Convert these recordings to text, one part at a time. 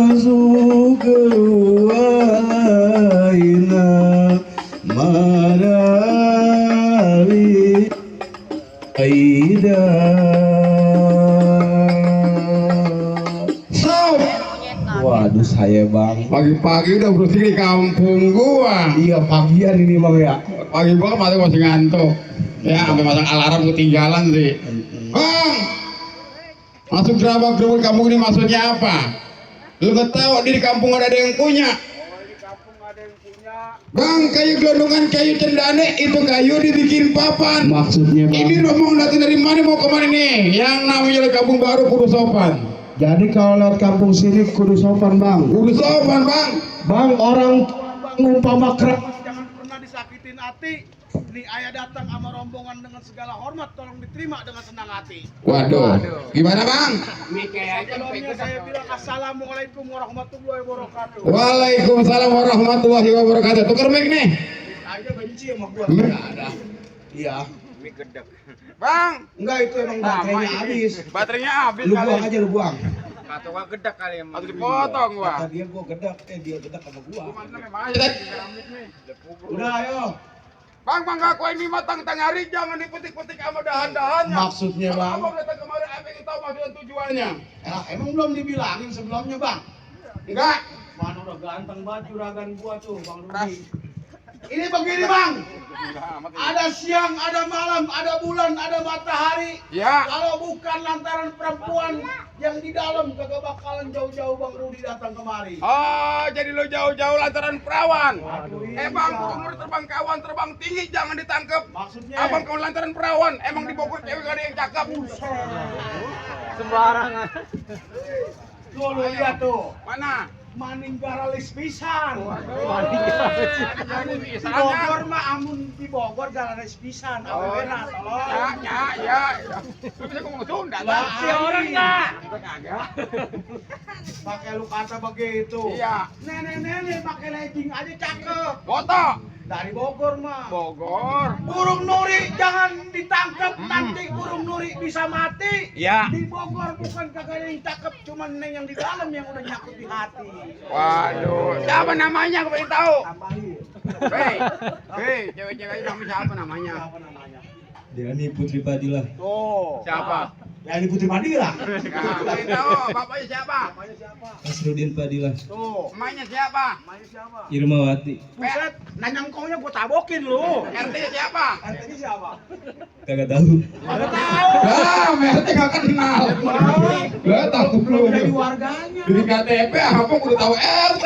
masuk aina marawi aida Sob. waduh saya bang Pagi-pagi udah bersih di kampung gua. iya pagian ini bang ya Pagi gua masih ngantuk. Ya, sampai masang alarm ketinggalan sih. Bang, masuk gerabak-gerabak kampung ini maksudnya apa? Lu nggak tahu di kampung ada yang punya. Bang, kayu gelondongan, kayu cendane itu kayu dibikin papan. maksudnya bang Ini rombongan datang dari mana mau kemana nih? Yang namanya di kampung baru kudu sopan. jadi kalau lewat kampung sini kudu sopan bang Kudu sopan bang. bang orang umpama kerap Jangan pernah disakitin hati. Nih ayah datang sama rombongan dengan segala hormat, tolong diterima dengan senang hati. Waduh, gimana bang? Sebelumnya saya bilang assalamualaikum warahmatullahi wabarakatuh. Waalaikumsalam warahmatullahi wabarakatuh. Tukar mic nih. Aja benci sama gua. Hmm. Nggak ada. iya Bang, enggak itu emang baterainya habis baterainya habis lu kali. buang aja lu buang Atau gua gedak kali ya. Atau dipotong gua. kata dia gua gedak dia gedak sama gua Mana memang aja keramik nih. udah ayo Bang, mangga kau ini matang tengah hari jangan dipetik-petik sama dahan-dahannya. maksudnya bang Abang datang kemari, apa yang tahu maksud dan tujuannya? emang belum dibilangin sebelumnya bang Enggak. Mana udah ganteng banget juragan gua tuh, Bang Ras. Rudi. Ini begini, Bang. Enggak amat ini. Ada siang, ada malam, ada bulan, ada matahari. Ya. Kalau bukan lantaran perempuan yang di dalam kagak bakalan jauh-jauh Bang Rudi datang kemari. Oh, jadi lo jauh-jauh lantaran perawan. Aduh, Bang, iya. umur terbang kawan, terbang tinggi jangan ditangkap. Maksudnya Abang kau lantaran perawan, emang di Bogor cewek gak ada yang cakep. sembarangan. Tuh lu lihat tuh. Mana? Maninggaralis pisan. Jadi Di bisa Bogor mah amun di Bogor garalis pisan. Oh, Awena tolong. ya. Lu bisa ngomong Sunda, Lah, si orang enggak? Kagak. Pakai lu kata begitu. Iya. Nenek-nenek pakai legging aja cakep. Foto. Dari Bogor mah. Bogor. Burung nuri jangan ditangkap, nanti burung nuri bisa mati. Iya. Di Bogor bukan kagak ada yang cakep, cuman neng yang di dalam yang udah nyakut di hati. Waduh, siapa namanya? Aku pengen tahu. Tambahin. Hei, cewek-cewek nama siapa namanya? Apa namanya? Diani Putri Padilla Tuh. Siapa? Ya ini Putri Madira. Nah, pengen tahu bapaknya siapa? Namanya siapa? Asrudin Padilla Tuh. Emaknya siapa? Namanya siapa? Irmawati Buset, nanyangkongnya gua tabokin lu. RT-nya siapa? RT-nya siapa? kagak tahu Kagak tahu. Lah, mereka gak kenal. Lah, takut lu. Dari warganya. Di KTP apa udah tahu RT.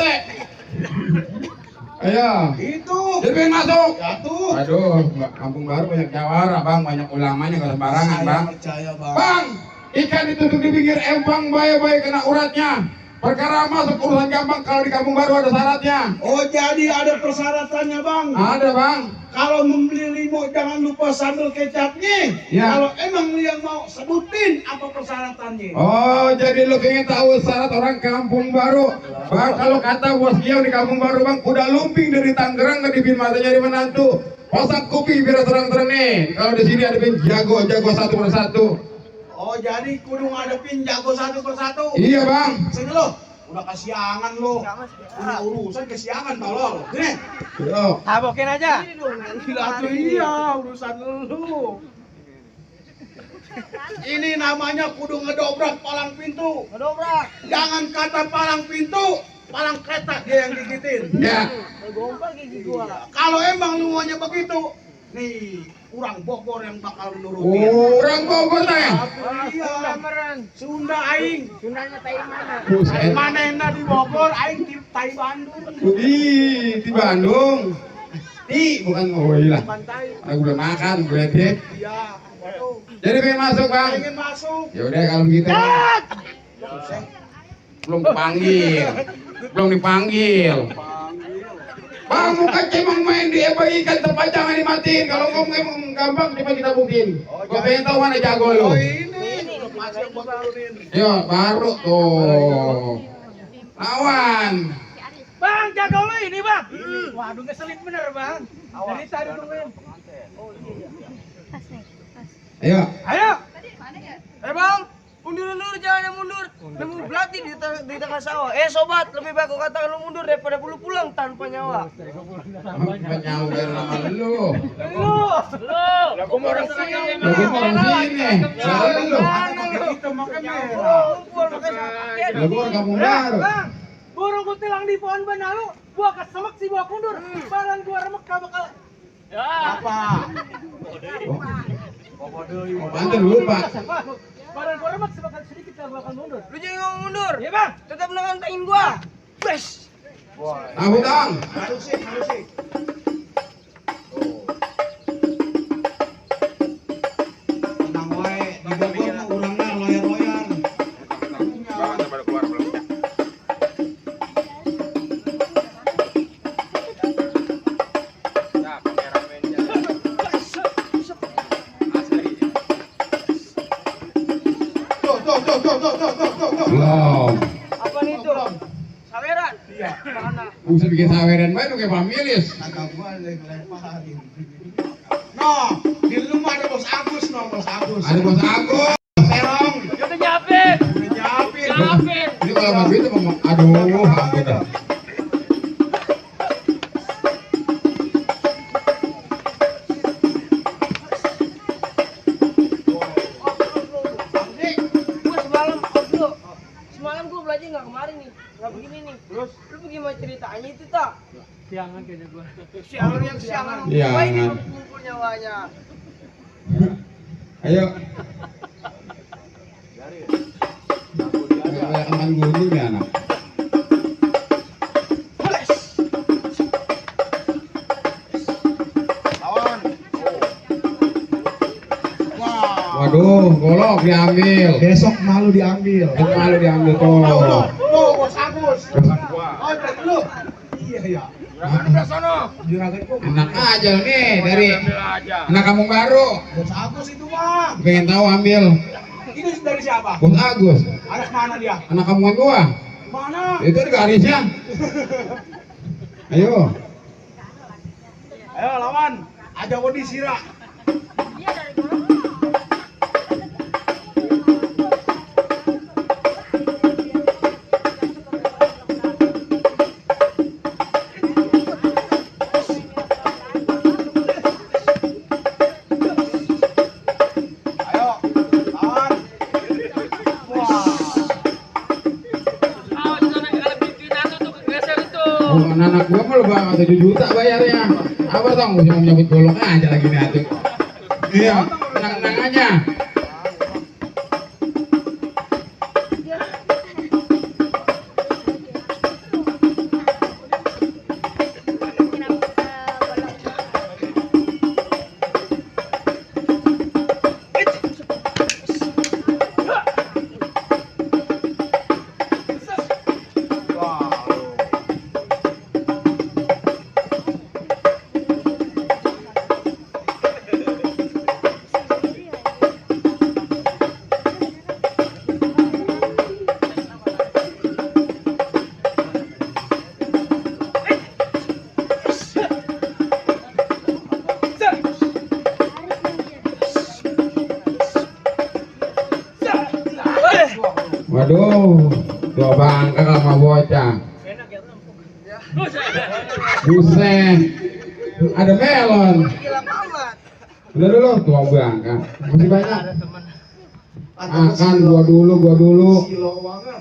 Ayo. Itu. Jadi pengen masuk. Jatuh. Aduh, kampung baru banyak jawara bang, banyak ulamanya gak sembarangan bang. percaya bang Bang, ikan ditutup di pinggir empang baik-baik kena uratnya. Perkara masuk urusan gampang kalau di kampung baru ada syaratnya. Oh jadi ada persyaratannya bang. Ada bang. Kalau membeli limo jangan lupa sambal kecapnya. Ya. Kalau emang lu yang mau sebutin apa persyaratannya. Oh, jadi lu pengen tahu syarat orang kampung baru? Bang, kalau kata bos Giau di kampung baru bang, udah lumping dari Tangerang ke dibin mata nyari menantu. Pasang kuping biar terang-terang nih. Kalau di sini ada pin jago satu persatu. Oh jadi kudu ngadepin jago satu persatu. Iya bang. Sini lo. Udah kesiangan lo. Udah urusan kesiangan tolol. Nih. Yo. Tabokin aja. Gila tuh iya urusan lu. Ini namanya kudu ngedobrak palang pintu. Ngedobrak. Jangan kata palang pintu, palang kereta dia yang gigitin. Ya. Kalau emang lu maunya begitu, nih kurang Bogor yang bakal nurutin. Orang Bogor teh. Iya. Sunda aing. Sundanya tai mana? Buset. Manehna di Bogor, aing di Tai Bandung. Di Bandung. Bukan oh iya. Pantai. Aku belum makan, gue deh. Iya. Waduh. Jadi pengen masuk bang. Pengen masuk. Ya udah kalau begitu. Bang. Belum dipanggil. Bang, bukan cemang main di bagikan tempat jangan dimatiin. Kalau ngomong gampang coba kita buktiin. Gua pengen tahu mana jago lu. Oh ini. Masih gua turunin. Yo, baru tuh. Lawan. Bang, jago lo ini bang. Waduh ngeselin bener bang. Dari tadi tungguin. Ayo. Ayo. Bang, mundur jangan mundur. Nemu belati di tengah sawah. Sobat, lebih baik kau katakan lu mundur daripada lu pulang tanpa nyawa. Tanpa nyawa biar lama lu. Lu. Aku mau orang sini. Selalu lu. Itu makanya. Lagu orang kampung baru. Bang, burung ku tilang di pohon benalu. Gua kesemek si gua kundur. Balan gua remek bakal. Apa? Bantu lupa. Badan gua remek sebakal sedikit gua bakal mundur. Lu jangan ngomong mundur. Iya bang. Tetap nantangin gua. Bes. Abu dong. Halusin. Tenang wae, di Bogor mah urangna loyar-loyar. Tuh. Belum. Apa nih itu? Saweran. Iya. Mana? Bisa bikin saweran bae kayak pamilis. Kagak gua lemparin. No, di rumah ada Bos Agus, Bos Agus. Ada bos Agus. Serong. Udah nyiapin. Udah nyiapin. Ini kalau nggak gitu ngomong, aduh, gitu. Semalam gua belajar nggak kemarin nih, nggak begini nih. Terus lu bagaimana ceritanya itu tak? Siangan kayaknya gua. Siangan. Iya. Wah ini ngumpul nyawanya. Ayo. Kayak teman guru nih anak. Lawan. Wah. Waduh, golok diambil. Besok malu diambil. Malu diambil Tuh, tuh. Bos Agus. Oh, berarti lu. Iya. Juragan gua. Enak aja nih dari Ambil aja. anak kampung baru. Bos Agus itu, Bang. Pengen tahu ambil. Ini dari siapa? Bos Agus, Anak mana dia? anak kampungan gua. Mana? Itu di garisnya. Ayo. Ayo lawan. Aja Wodi Sira. Ayo, lawan. Wah. Oh, anak gua mau lebih 7 juta bayarnya. Apa tong? Bisa menyambut golok aja lagi nih atuh. Iya, tenang-tenang aja. Waduh, dua bangka sama bocah. Buset, ada melon. Gila amat. Udah dulu, tua bangka. Masih banyak. Makan, gua dulu. Silo banget.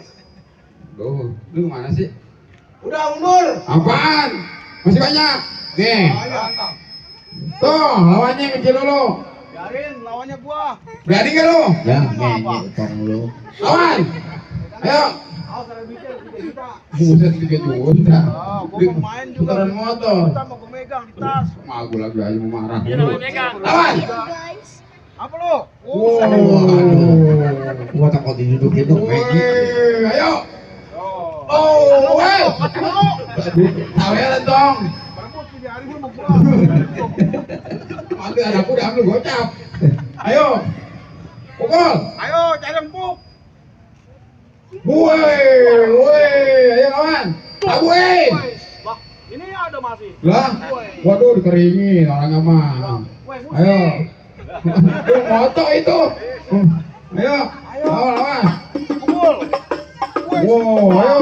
Lu mana sih? Udah mundur. Apaan? Masih banyak. Nih, Ayo. tuh lawannya yang kecil dulu. Biarin lawannya gua. Berani gak lu? Ya, Apa? lu. Lawan. Ayo. Awas ada bikin 3 juta. Buset 3 juta. Gua mau main juga. Putaran motor. Kita mau megang di tas. Magu lagi aja mau marah. Lawan. Apa lu? Gua takut didudukin dong. Ayo. Oh, weh. Taweran dong. Bagus 3 hari gua mau Nanti anakku diambil gocap. Ayo. Pukul. Ayo cari empuk. Woi, ayo kawan. Tabuin. Wah, ini ada masih. Lah, waduh dikeringin orang mah. Ayo. Moto itu. Ayo. Lawan. Pukul. Wow, ayo.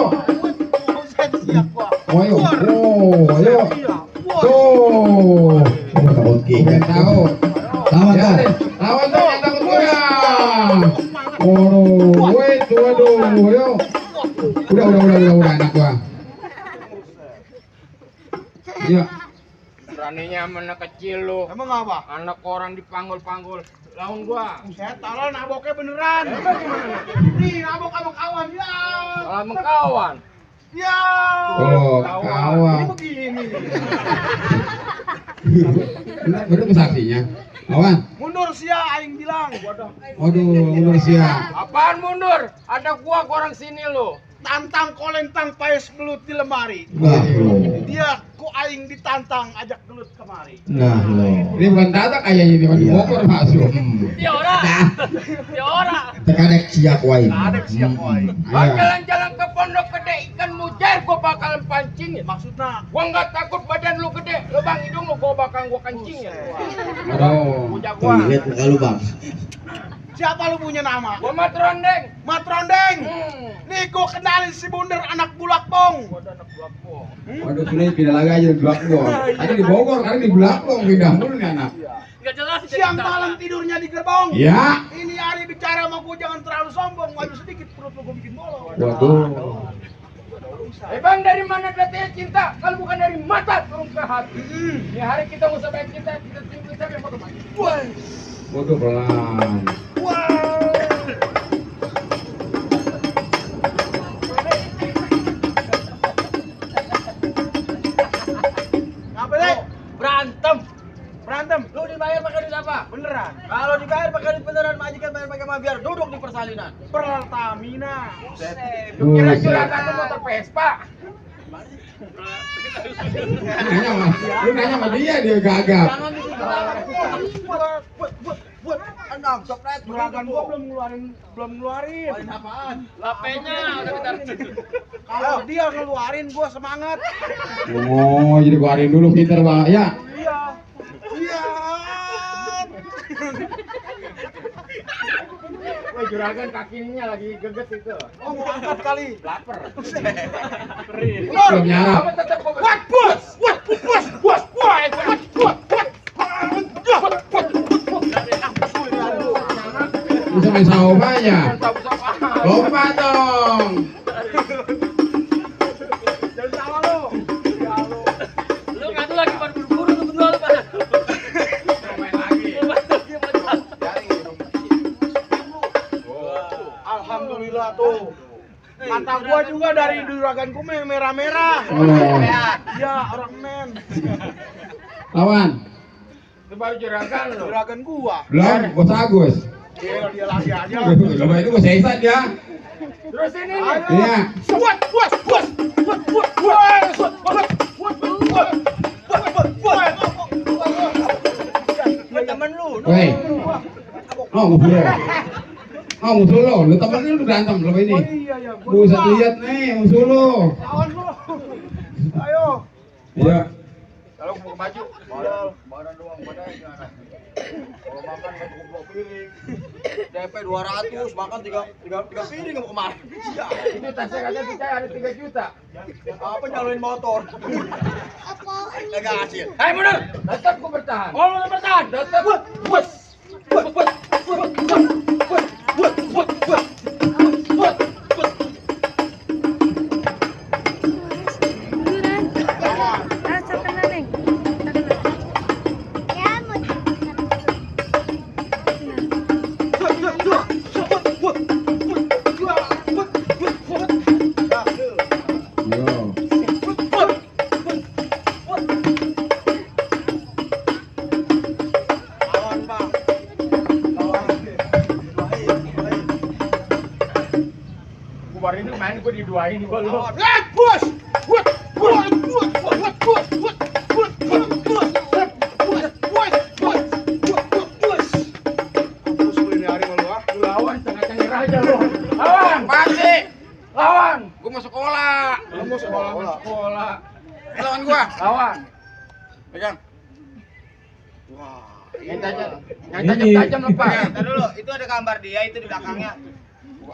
Siap gua. Ayo. Oh, ayo. Tuh. Bukan tahu. Lawan Ya, tuh. lawan tuh yang takut goyang. Waduh, ayo. Udah anak gua. Iya. Beraninya mana kecil lu. Emang apa? Anak orang dipanggul-panggul. Lawan gua. Saya taruh naboknya beneran. Nih nabok kawan ya. Malah mengkawan. Ya. Oh, Ini kawan. begini. Bener kesaksinya. Lawan. Mundur sia aing bilang. Waduh, mundur sia. Apaan mundur? Ada gua orang sini lu. Tantang kolentang paes belut di lemari. Nah, Dia ku aing ditantang ajak gelut kemari. nah lo. Ini bukan Tatak kayaknya ini, di Bogor masuk. Dia orang. Dia orang. Terkadang siap wae. Ada siap wae. Ayo. Jalan-jalan ke pondok gede ikan mujair gua bakalan pancingin. Maksudnya Gua nggak takut badan lu gede, lubang hidung lu gua bakal gua kencingin. Aduh. Gua Tuh, jagoan. lihat muka lu, Bang. siapa lu punya nama? Gua mat rondeng. Mat Rondeng. Nih gua kenalin si Bunder anak Bulakbong. Gua ada anak buakku. Waduh, sudah pindah lagi aja di Bogor. Tadi di Bogor, karena di Bulakbong pindah mulu nih anak. Enggak jelas Siang malam tidurnya di gerbong. Ya. Ini hari bicara sama gua jangan terlalu sombong. Maju sedikit perut lu gua bikin bolong. Waduh. Bang, dari mana datanya cinta? Kalau bukan dari mata turun ke hati. Ini hari kita mau sampai kita tinggal sampai foto mati. Waduh, pelan. Ngapa deh? Berantem. Berantem. Lu dibayar pakai duit apa? Beneran. Kalau dibayar pakai duit beneran, majikan bayar pakai mah biar duduk di persalinan. Pertamina. Lu kira juragan lu motor Vespa? Lu nanya sama dia gagap. Jangan buat anak coklat Juragan gua belum ngeluarin. apaan? Lapenya udah ditarik situ. Kalau dia ngeluarin gua semangat. Oh, jadi keluarin dulu pinter, Bang. Ya. Iya. Iya. Woi, juragan kakinya lagi geget itu. Oh, mau angkat kali. Laper. Belum nyarap. Apa tetap kok? What, bos? What? Bisa main saupanya. Lompat dong. Jangan salah lu. Lu ngadu lagi pada buru-buru tuh berdua lu pada. Main lagi. Alhamdulillah tuh. Mata gua juga dari juraganku merah-merah. Oh. Iya, orang men. Lawan. Itu baru juragan lu. Juragan gua. Belum, Bos Agus. Dia lagi aja. Coba itu Bos Eisan ya. Terus ini nih. Ayo. Iya. Temen lu, Woi. Oh, musuh lo. Oh, musuh lo. Lu temen lu berantem selama ini. Oh iya ya. Buset lihat nih musuh lo. Lawan lu. Ayo. Iya. Kalau mau maju, badan doang, badan gimana? Kalau makan kan goblok piring. DP 200, makan 3 piring mau kemarin. Iya. Itu tasnya katanya kita ada 3 juta. Apa nyaloin motor? Enggak hasil. Hai mundur. Tetap gua bertahan. Oh, lu bertahan. Tetap. Bus. Yo. Lawan, Bang. Gua baru ini main gua diduain gua lu. Bos. Kamu sekolah. Sekolah. Lawan gua. Lawan. Pegang. Wah. Yang tajam lepas. Ntar dulu, itu ada gambar dia itu di belakangnya.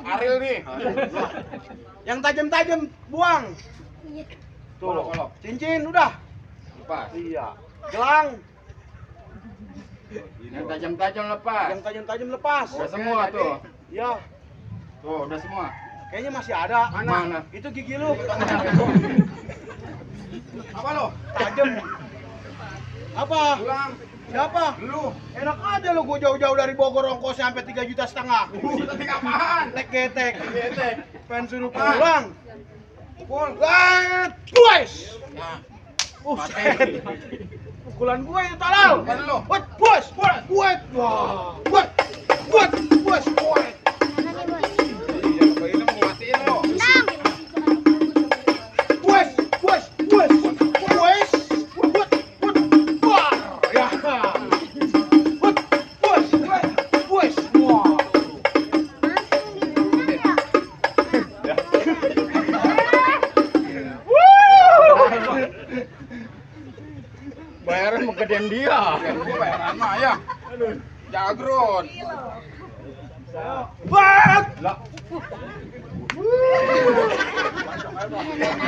Ariel nih. Yang tajam-tajam buang. Tuh. Cincin udah. Lepas. Iya. Gelang. Yang tajam-tajam lepas. Yang tajam-tajam lepas. Udah semua tuh. Iya. Tuh, udah semua. Kayaknya masih ada. Mana? Itu gigi lu. Apa lo? Tajam. Apa? Pulang. Siapa? Lu. Enak aja lu, gua jauh-jauh dari Bogor ongkosnya sampai 3,5 juta. Tapi apaan? Tek getek. Getek. Pengen suruh pulang. Pul. Guys. Nah, Buset. Pukulan gue itu talal. Bukan lu. Buat bos. Buat. Wah. Buat. Bos. Iya, kalau ini mau matiin lo. Bos. Buat. Wah. Ya. Buat. Bos. Wah. Bayaran mau gedean dia. Gua bayaran mah ya. Jagron. Buat.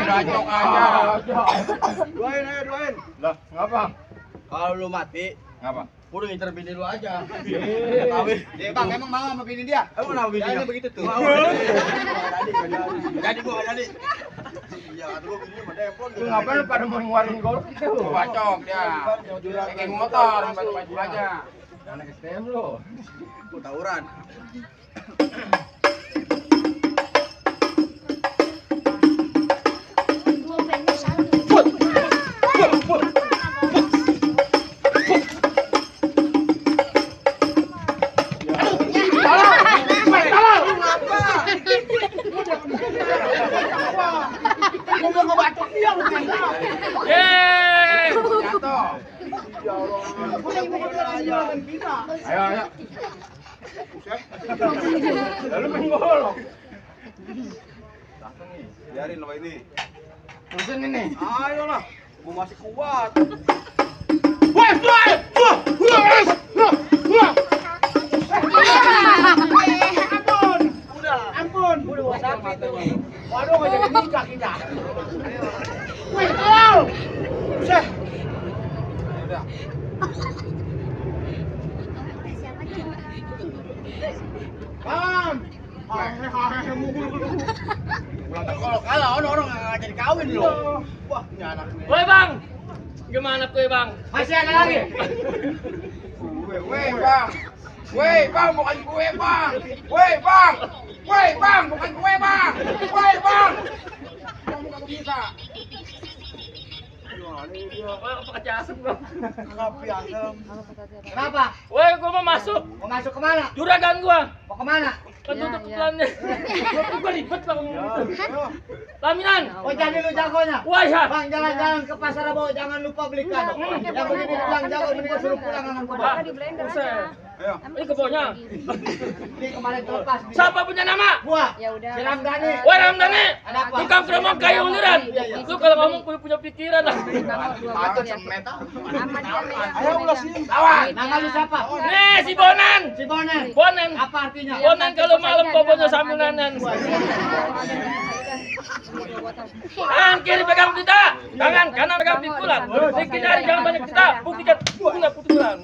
Gacok aja. Doain. Lah, ngapa? Kalau lu mati, Ngapa? udah ngincer bini lu aja. Kawin. Dia bang, emang mau sama bini dia? Emang mau bini dia? Begitu tuh. Jadi gua jadi. Iya, kata gua bini mah demplon. Lu ngapain lu pada mau ngeluarin gol itu? Bacok dia. Kayak motor, baju aja. Anak STM lu. Tawuran. Yeay! Jatuh. Ayo. Lalu main gol. Biarin lo ini. Terusin ini. Ayo lah. Gua masih kuat. Ampun. Udah buat apa itu? Waduh, enggak jadi nikah kita. Wih, tolong. Buset. Udah. Bang. Kalau kalah orang nggak jadi kawin lu. Wah, ini anak nih. Woi bang, gimana kue bang? Masih ada lagi. Weh bang. Weh bang, bukan kue bang. Weh bang. Weh bang, bukan kue bang. Weh bang. Kamu gak bisa. Woi, apa kaca asap bang? Kopi asem. Kenapa? Woi, gua mau masuk. Mau masuk kemana? Juragan gua. Mau kemana? Ketutup iklannya. Gua ribet bang. Laminan. Oh jadi lu jagonya? Wah ya. Bang jalan-jalan ke pasar Rebo jangan lupa beli kado. Yang begini bilang jago mendingan suruh pulang sama gua. Bang, di blender buset. sana. Ayo. Ini kebonya. Ini kemarin terlepas. Siapa punya nama? Gua. Ya udah. Si Ramdhani. Woi Ramdhani. Ada apa? Tukang keremok kayu uniran. Lu kalau ngomong punya pikiran lah. Macet semet. Aman dia megang. Ayo ulasin. Lawan. Nama lu siapa? Nih si Bonan. Si Bonen. Bonan. Apa artinya? Bonan kalau malam bobonya sambil nanan. Tangan kiri pegang pita, tangan kanan pegang pikulan. Bikin jari jangan banyak pita, buktikan pukulan pukulan.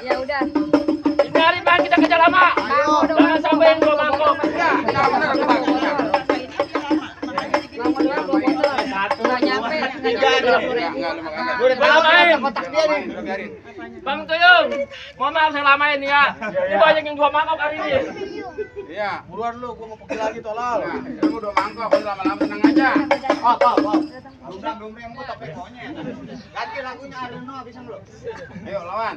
Ya udah. Ini hari bang kita kejar lama. Jangan sampai yang dua mangkok. Ya, benar kita. Nggak nyampe. Gua udah tahu Lamain. kotak dia nih. Biarin. Bang Tuyung, mohon maaf saya lamain ya. Ini banyak yang dua mangkok hari ini. Iya. Buruan lu, gua mau pergi lagi tolal. Nah, kamu udah mangkok, udah lama-lama tenang aja. Dumbrang gua topeng monyet. Ganti lagunya Arno bisa lu. Ayo lawan.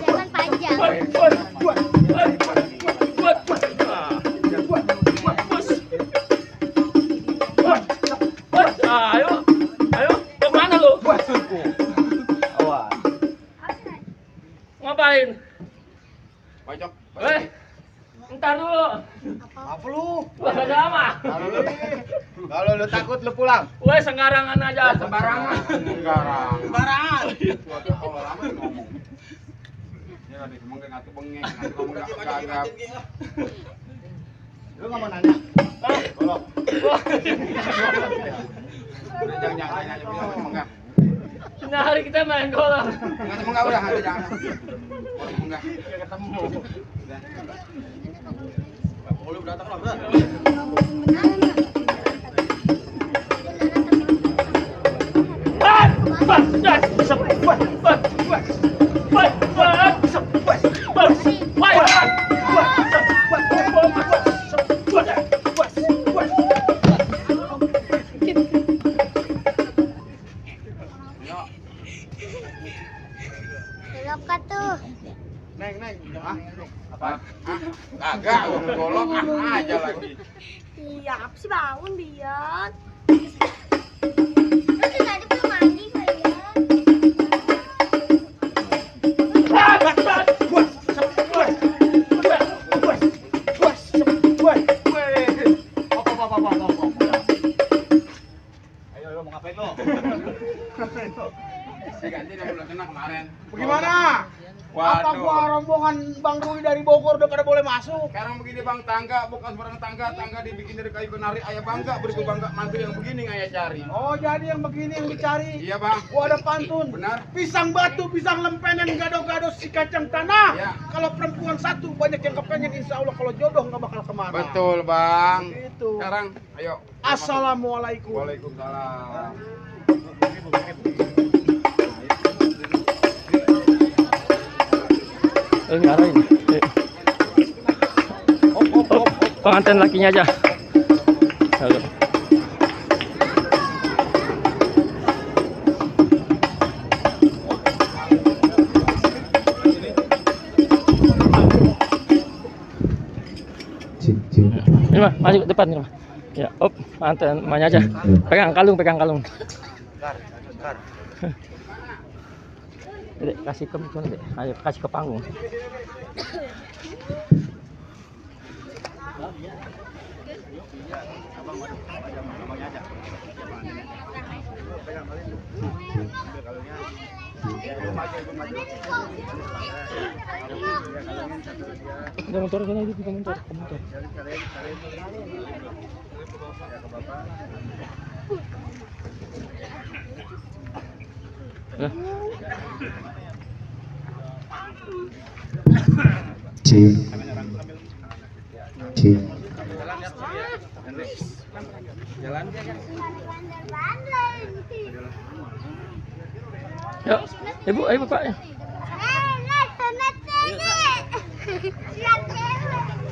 Jangan panjang. Kalau lu takut lu pulang. Woi, sembarangan aja, sembarangan. Sembarang. Sembarangan. Lama ngomong. Ya di semangka ngatu bengeng, ngatu ngomong gagap. Lu nggak mau nanya? Golok. Jangan bilang semangka. Nah, hari kita main golong. Enggak semangka udah, ada jangan. Semangka. Ketemu. Lu datang lah, Bro. Belok ka tuh. Neng. Ah, Apa? Kagak, golok aja lagi. Iya, apa sih bangun Bian? Lu tuh tadi belum mandi kalian. Ayo lu mau ngapain lu? Saya ganti dia belum kena kemarin. Bagaimana? Apa Waduh. gua rombongan Bang Rui dari Bogor udah pada boleh masuk? Sekarang begini Bang, tangga bukan sembarang tangga dibikin dari kayu kenari. Ayah bangga, beriku bangga mantu yang begini ayah cari. Oh, jadi yang begini yang dicari. Iya Bang. Gua ada pantun. Benar. Pisang batu, pisang lempenan, gado-gado si kacang tanah. Ya. Kalau perempuan satu banyak yang kepengen, insya Allah kalau jodoh nggak bakal kemana. Betul Bang. Itu. Sekarang, ayo. Assalamualaikum. Waalaikumsalam. Ngarahin. Pengantin lakinya aja. Halo. Ini mah, maju ke depan ini mah. Ya, op, pengantin emaknya aja. Pegang kalung. Dek, kasih ke mana, Dek? Ayo kasih ke panggung. Ke motor ke lagi ke motor. Yuk, ibu, ayo bapak. Lihat, lihat. Lihat, lihat.